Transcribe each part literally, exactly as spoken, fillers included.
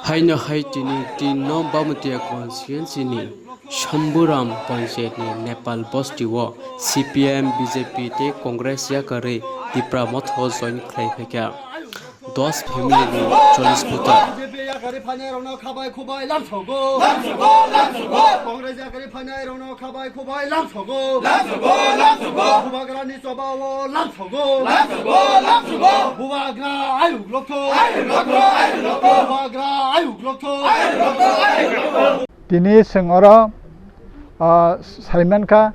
Haino hai tini tin no Bamatia constituency ni Shamburam panchayat ni Nepal bosti o C P M, B J P tei Congress yakarwi Tipra Motha o join khlai phaikha dos family ni chollish voter. B J P yakarwi phainai rokno khabai khubai lamsogo. Lamsogo, lamsogo. Congress yakarwi phainai rokno khabai khubai lamsogo. Lamsogo, lamsogo. Bubagra ni choba o lamsogo. Lamsogo, lamsogo. Bubagra ayuk lokthok. Ayuk lokthok, ayuk lokthok. Bubagra ayuk lokthok. Ayuk lokthok, ayuk lokthok. Tini chwng oro, ah, saimankha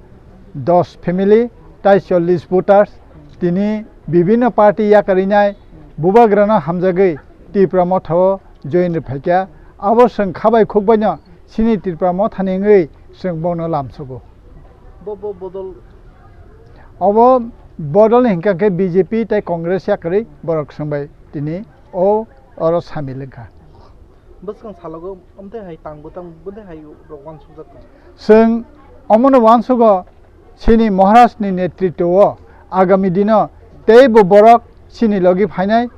dos family, tai chollish voters. Tini bibhinno party yakarwi nai Bubagrano hamjagwi Tipra Motha o join rwphaikha. Abo chwng khabai khukbaino chini Tipra Mothani wngwi chwng bono lamsogo. Bo, bo bodol. Obo bodolni hinkha khe B J P tei Congress yakarwi borok chwngbai tini o oro samil wngkha. Bwskang salogo omtwi hai tang bwtang bwtwi hai rok uansukjak tongo. Chwng omono uansugo chini Maharajni netritwo o agami dino teibo borok chini logi phainai.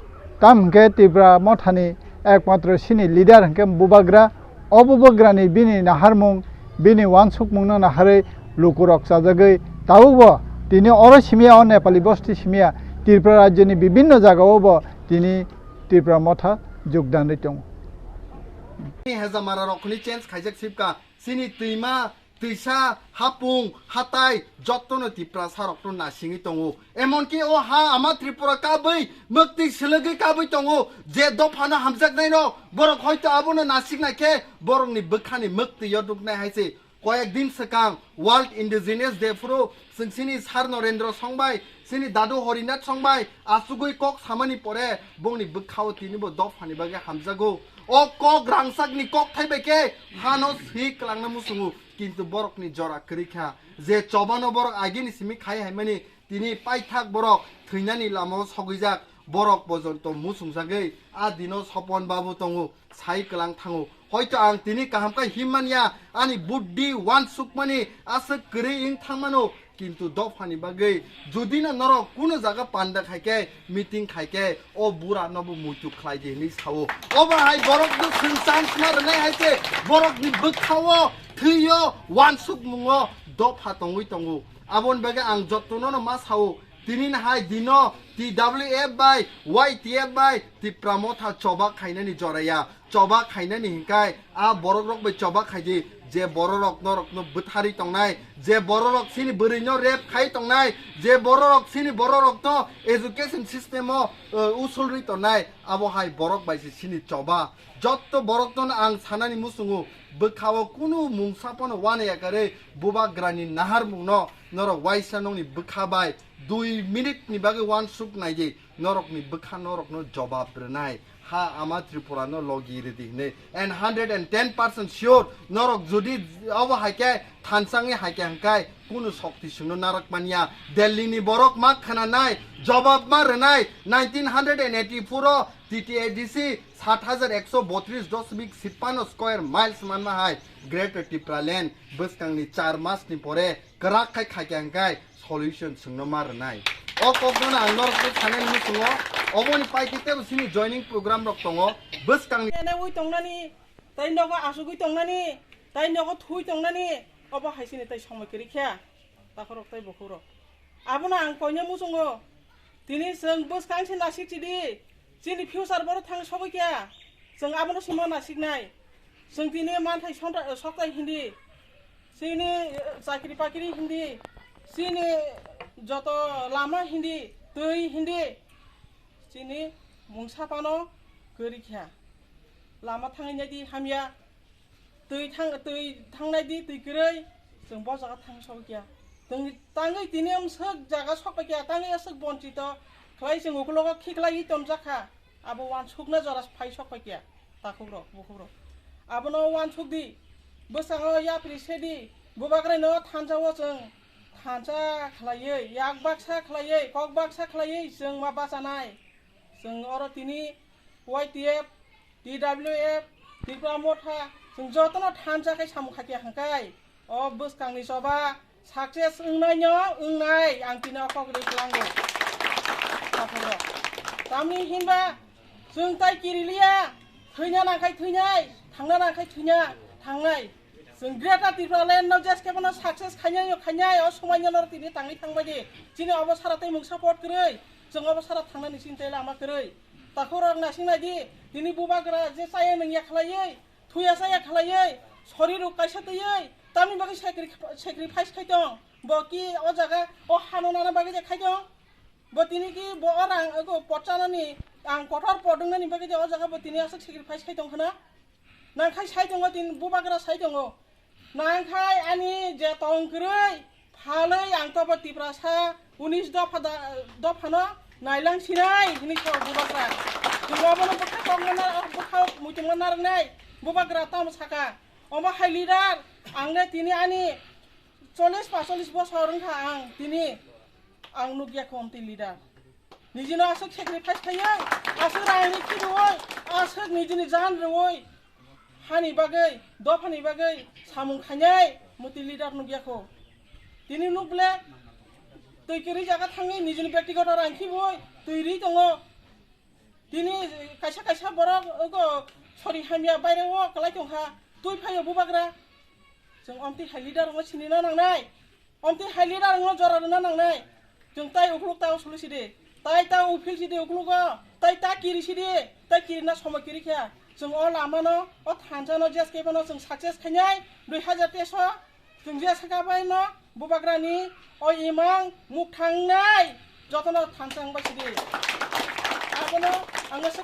Tamo hwnkhe Tipra Mothani ekmatro chini leader hwnkhe Bubagra. O Bubagrani bini naharmung, bini uansukmungno naharwi lukurok chajagwi tabukbo tini oro simiya, o Nepali bosti simiya, Tripura rajyoni bibhinno jagao bo tini Tipra Motha jogdan rwi tongo. Hezamara rokni change khaijak sibka, chini twima, twisa, hapung, hatai, jottono Tiprasa rokno nasingwi tongo. Emonki o ha ama Tripura kabwi, mwktwi swlwgwi kabwi tongo. Je dophano hamjaknaino, borok hoito abono nasiknai khe, borokni bwkhani mwktwio duknai hai se. Koyek din swkang World Indigenous Day phuru chwng chini Sir Narendra Song bai, chini Dadu Harinath Song bai achugwi kok samani pore bongni bwkhao tinibo dophani bagwi hamjago. O kok rangchakni kokthai bai khe hano swi kwlangna muchungo, kintu borokni jora kwrwi kha. Je chobano borok agini simi khai haimani, tini paithak borok thwinani lamao sogwijak, borok pojonto muchungjagwi a dino sopon babu tongo. Sai kwlang thango. Hoito ang tini kaham khe him manya, ani buddhi uansukmani aswk kwrwi wng thangmano, kintu dophani bagwi judino norok kuno jaga panda khai khe, meeting khai khe, o bura nobo muitu khlai di hinwi sao. Obo hai borokno swng chance ma rwnai hai se borokni bwkhao, thwio, uansukmungo dopha tongwi tongo. Aboni bagwi ang jotono no ma sao, tini hai dino T W F bai, Y T F bai Tipra Motha choba khainani joraya. Choba khainani hinkai a borok rok bai choba khaidi, je borok rok norok no bwtharwi tongnai, je borok rok chini bwrwi no rape khai tongnai, je borok rok chini borok rok no education system o, uh, usulrwi tongnai, abo hai borok bai se chini choba. Jotto borok no ang sanani muchungo, bwkhao kunu mungsa pono wana yakarwi Bubagrani naharmung no norok waisa nokni bwkha bai dui minute ni bagwi uansuk naidi. Norokni bwkha norokno jobab rwnai, ha ama Tripura no logi rwdi hinwi. And hundred and ten percent sure, norok jodi obo hai khe thansangwi hai khe hwnkhe kunu sokti sungno narak manya. Delhi ni borok ma khwnanai, jobab ma rwnai. Nineteen hundred and eighty-four o T T A D C sat hajar ekso botris dosmik sipano square miles manma hai Greater Tipraland bwskangni char mas ni pore kwrak khai khaikha hwnkhe solution swngno ma rwnai. O kokno ang norokno sanani muchungo, oboni paikhe tebo chini joining program rok tongo, bwskangni. Ene ui tongnani, tai nogo asugwi tongnani, tai nogo thui tongnani, obo hai chini tai somoi kwrwi khe, takhorok tai bokhukrok. Abono ang koina muchungo, tini chwng bwskang se nasik chidi, chini future boro thang sogwi khe, chwng abono simo nasiknai. Chwng tini manthai sonta-, soktai hindi, chini, eh, chakri pakri hindi, chini joto lama hindi, twi hindi, chini mungsa phano kwrwi kha. Lama thangwi naidi hamya, twi thang-, twi thangnai di, twi kwrwi, chwng bo jaga thang sokya. Tangwi tini amswk jaga sokpakya, tangwi aswk bonchito khlai chwng ukulogo khiklaiwi tonjakha. Abo uansukna jora phai sokpakya. Takhukrok, bukhukrok. Abono uansuk di. Bwskango yapri se di. Bubagraino thansa o chwng thansa khlaiwi, yak baksa khlaiwi, kok baksa khlaiwi chwng ma bachanai. Chwng oro tini Y T F, T W F, Tipra Motha, chwng jotono thansa khe samung khaikha hwnkhe, o bwskangni choba success wngnaino wngnai, ang tini o kok ri kwlango. Takhukrok. Tamni hinba chwng tai kiriliya, Thwina nangkhai thwinai, thangna nangkhai thwina thangnai. Chwng Greater Tipraland no jeskhe bono success khainai, khainai, o somaino no tini tangwi thangbai di. Chini obo sara tei mung support kwrwi, chwng obo sara thangnani chini tei lama kwrwi. Takhuk rok naising nai di, tini bubagra je chaya nungya khlaiwi, thuya chaya khlaiwi, sori rok kaisa twiwi, tamni bagwi sacri-, sacrifice khai tong. Bo ki o jaga, o hano nana bagwi je khai tong. Bo tini ki bo o rang, ego pot chanani, ang kotor pot wngnani bagwi je o jaga bo tini aswk sacrifice khai tong khna. Nangkhai sai tongo tini bubagra sai tongo. Nangkhai ani je tong kwrwi phalwi ang to bo Tiprasa unis dopha da-, dophano nailang sinai hini ko bubagra. Chwng obono bwkha tongna na-, bwkha muitung ma narwknai bubagra tamo saka. Omo hai leader ang le tini ani chollish pasolis bosor wngkha ang tini ang nukya kho omtwi leader. Nijino aswk sacrifice khaiyai, aswk rangni khibioi, aswk nijini jan rwoi, hani bagwi, dophani bagwi samung khainai muti leader nukya kho. Tini nuk ble twi kwrwi jaga thangwi nijini bektigoto rang khibioi twi rwi tongo. Tini kaisa kaisa borok ogo sori hamya baire o kwlai tongkha, twi phaio bubagra. Chwng omtwi hai leader rokno sinina nangnai. Omtwi hai leader rokno jora rwna nangnai. Chwng tai ukluk ta usulu sidi. Tai ta uphil sidi uklugo. Tai ta kiri sidi. Tai kirina somoi kiri kha. Chwng o lamano, o thansa no, J S K no chwng success khainai. Dui hajar teis o chwng je saka bai no bubagrani o imang muk thangnai. Jotono thansa wngbai sidi. Abono ang se